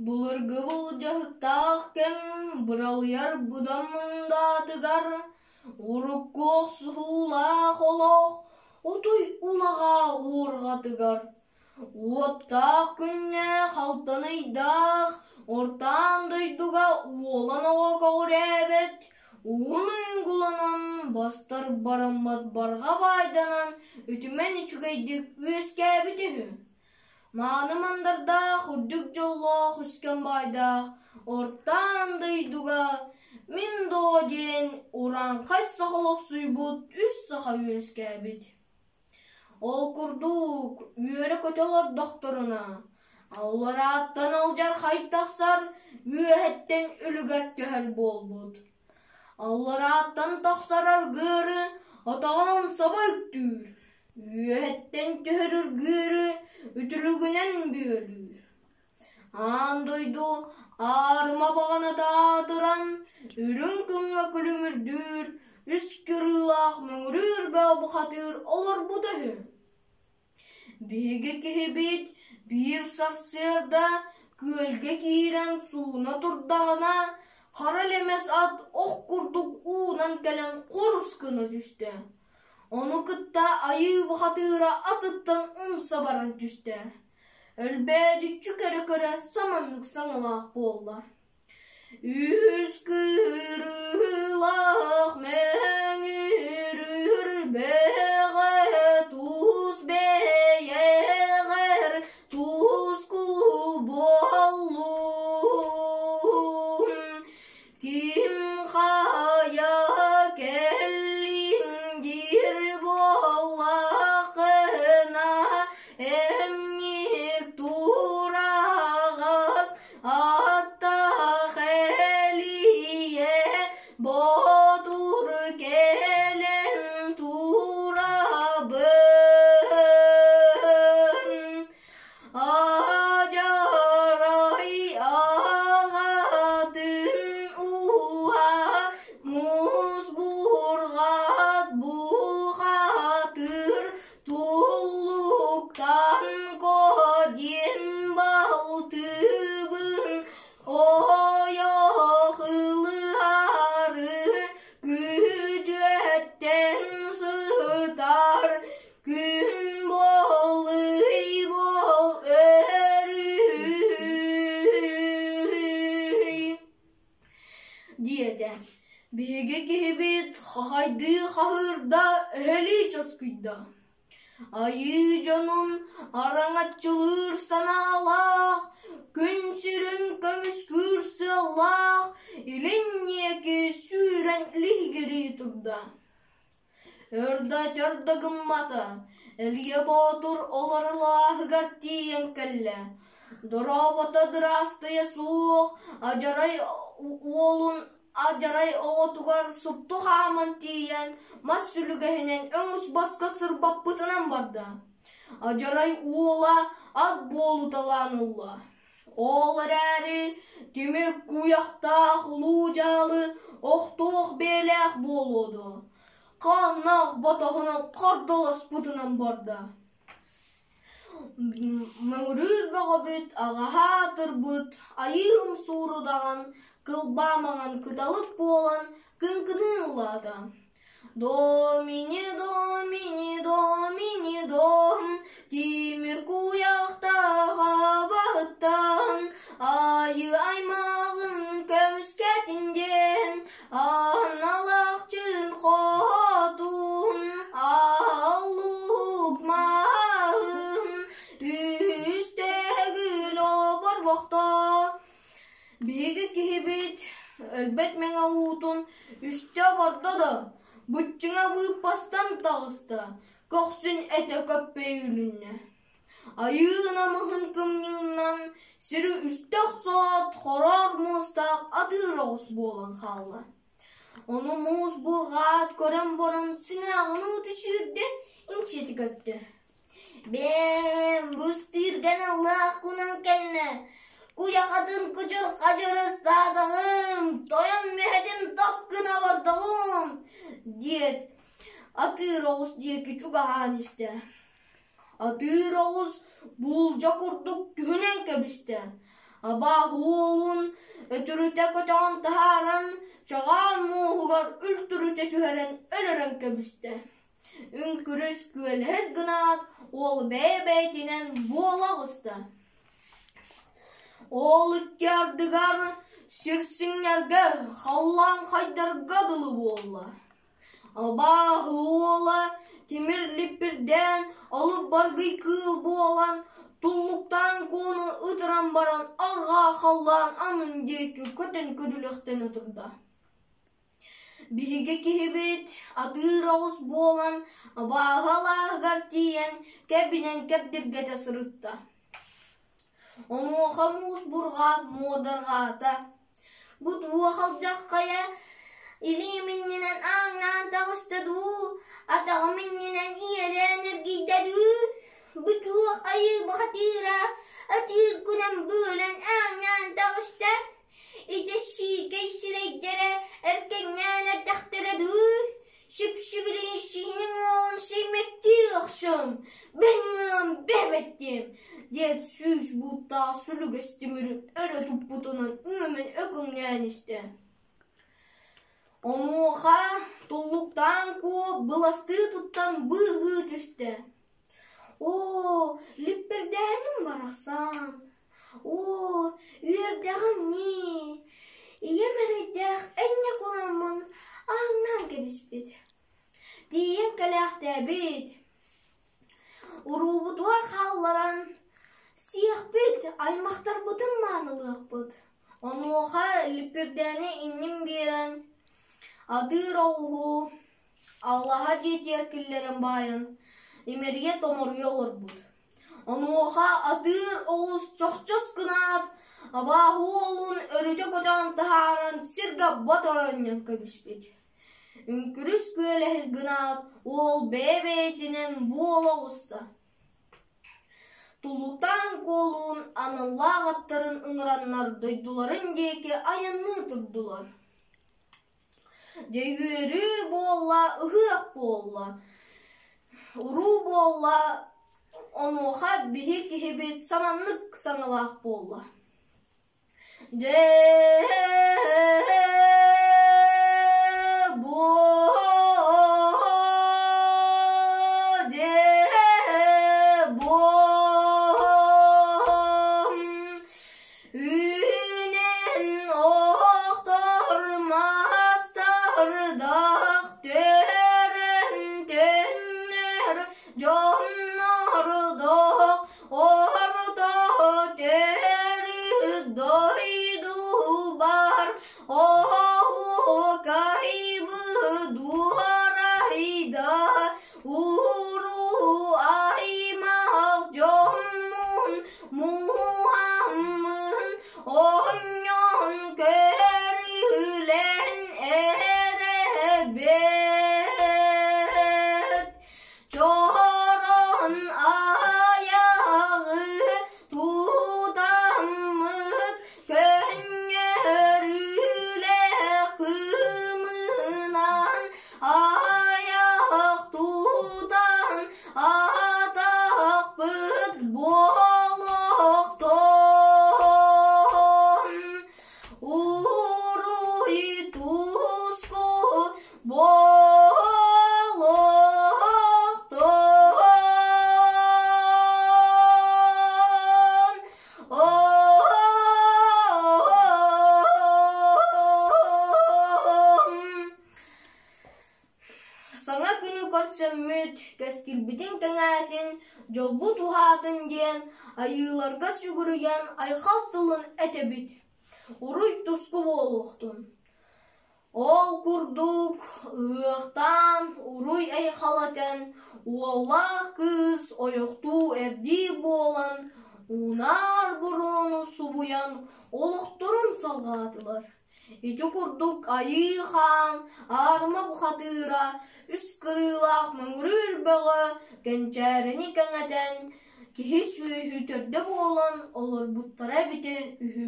Былыргы былдьаһыктаах кэм быралыйар быдан мындаатыгар урукку охсуһуулаах олох отой улаҕаа уорҕатыгар уоттаах күннээх алтан ыйдаах ортаан дойдуга уолан оҕо көҕүрээбэт уһун уйгуланан бастар бараммат барҕа баайданан үтүмэн үчүгэйдик үөскээбит үһү. Мааны мандардаах, үрдүк дьоллоох үскэн баайдаах ортаан дойдуга мин доо диэн урааҥхай саха олохсуйбут үс саха үөскээбит. Ол курдук үөрэ-көтө олордохторуна, алларааттан алдьархай тахсар, үөһэттэн үлүгэр түһэр буолбут. Алларааттан тахсар аргыары отоҕун саба үктүүр, үөһэттэн түһэр үргүөрү үтүлүгүнэн бүөлүүр. Аан дойду аарыма баҕаната аатыран, үрүҥ күҥҥэ күлүмүрдүүр, үс кырыылаах мөҥүрүүр бөҕө бухатыыр олорбута үһү. Биһиги киһибит биир сарсыарда күөлгэ киирэн сууна турдаҕына, хара лэмэс ат ох курдук уунан кэлэн хорус гына түстэ. Ону кытта айыы бухатыыра атыттан умса баран түстэ. Өлбөөдүччү көрө-көрө саманнык саҥалаах буолла. Үс кырыылаах мөҥүрүр бөҕө тус бэйэҕэр туску буоллун. Ким хайа кэллиҥ диир буоллаххына эмньик тураҕас аттаах элиэ Боотур кэлэн турабын Адьарай аҕатын ууһа муус бурҕат бухатыр Туллуктан диэн балтыбын ойох ылыһары күтүөттэн сытар күн буол ый буол өрүй диэтэ. Биһиги киһибит хахайдыы хаһыырда, өһөлүү чоскуйда. Айыы дьонун араҥаччылыыр санаалаах, күн сирин көмүскүүр сыаллаах илин диэки сүүрэн лиһигирии турда. Өр да өтөр да гыммата, Элиэ Боотур олоролааһыгар тиийэн кэллэ. Дорообото дыраастыйа суох, адьарай уолун адьарай оҕотугар супту хааман тиийэн, мас сүлүгэһинэн өҥүс баска сырбаппытынан барда. Адьарай уола ат буолуталаан ылла. Ол эрээри тимир куйахтаах улуу дьаалы охтуох бэйэлээх буолуо дуо, хааннаах ботоһунан хордолоспутунан барда. Мөҥүрүүр бөҕөбүт аҕаһа аатырбыт айыы умсуурудаҕын кылбаа маҥан кыталык буолан кыҥкыныы ыллаата. Домини, домини, домини, дом, тимир куйахтаах абаһыттан, айыы аймаҕын көмүскэтин диэн, аналахчын хотун, аллук маһын, үс төгүл оборбохто. Биһиги киһибит өлбөт мэҥэ уутун үстэ обордо да, быччыҥа быыппастан таҕыста, көхсүн этэ көппөйүлүннэ. Айыы намыһын кымньыынан сири үстэ охсоот, хороор муостаах атыыр оҕус буолан хаалла. Ону муус бурҕаат көрөн баран сыҥааҕыныы түсүүрдэ, инчити көттө. Бэм, быстыырган аллаах кунан кэллэ, куйахатын кучур-хадьыр ыстаатаҕым, тойон мүһэтин топ гына бардаҕым, диэт, атыыр оҕус диэки чугаһаан истэ. Атыыр оҕус буулдьа курдук түһүнэн кэбистэ. Абааһы уолун өтүрүтэ көтөҕөн таһааран, чаҕаан муоһугар үлтүрүтэ түһэрэн өлөрөн кэбистэ. Үҥкүрүс күөлэһис гынаат, уол бэйэ-бэйэтинэн буола оҕуста. Ол икки ардыгар сир сиҥнэргэ, халлаан хайдарга дылы буолла. Абааһы уола тимир липпирдээн, алып баргый кыыл буолан, туллуктаан куону ытыран баран арҕаа халлаан анын диэки көтөн көдүлэхтэнэ турда. Биһиги киһибит атыыр оҕус буолан абааһы алааһыгар тиийэн кэбинэн кэбдиргэтэ сырытта. Онуоха муус бурҕаат муодарҕаата: «Бу туох алдьархайа, илиим иннинэн ааҥнаан таҕыста дуу, атаҕым иннинэн иэдээн эргийдэ дуу? Бу туох айыы бухатыыра атыыр гынан быылан ааҥнаан таҕыста? Ити сиикэй сирэйдэрэ эркэҥнээн эрдэхтэрэ дуу, сүп-сүбүрүн сиһин уоҕун симмэттии охсуом, бэҥҥиэм бэбэттиэм» диэт 100 бууттаах сүлүгэс тимири өрө туппутунан үөмэн өкүҥнээн истэ. Онуоха туллуктаан куо быластыы туттан быыһыы түстэ: «Оо, липпирдээним барахсан, Оо, үөрдэҕим ньии, ийэм эрэйдээх энньэ куламмын ааҥнаан кэбиспит, тиийэн кэлээхтээбит, уруубутугар хаалларан сиэхпит, аймахтарбытын маанылыахпыт, онуоха липпирдээни иннин биэрэн, атыыр оҕуһу аллаһа дьиэтигэр киллэрэн баайан, имэрийэ томоруйа олорбут. Онуоха атыыр оҕус чохчос гынаат, абааһы уолун өрүтэ көтөҕөн таһааран сиргэ батаран кэбиспит. Үҥкүрүс күөлэһис гынаат, уол бэйэ-бэйэтинэн буола оҕуста. Тулутаан куолуун аналлаах аттарын ыҥыраннар дойдуларын диэки айанныы турдулар. Дьэ үөрүү буолла, ыһыах буолла, уруу буолла, онуоха биһи киһибит саманнык саҥалаах буолла. Дьэ буо дьэ буо Үүнэн охтор мастардах төрөн төннөр дьоннордох орто төрүт дойдубар оһуокайбы дуорайда уруу аймах дьоммун Муһаммын оонньоон көрүлэн эрэбэт, чорон айаҕы тутаммыт көнньөрүүлээх кымынан айах тутан атахпыт буолуохтун уруй туску буолуохтун Саҥа күнү көрсөммүт, кэскилбитин кэҥээтин, дьолбут уһаатын диэн айыыларга сүгүрүйэн айхал тылын этэбит, уруй-туску буолуохтун. Ол курдук ыһыахтаан уруй-айхал этэн, уоллаах кыыс ойохтуу эрдии буолан, унаар буруону субуйан олохторун салҕаатылар. Ити курдук Айыы Хаан аарыма бухатыыра, үс кырыылаах мөҥүрүүр бөҕө кэнчээрини кэҥэтэн, киһи-сүөһү төрдө буолан олорбуттара эбитэ үһү.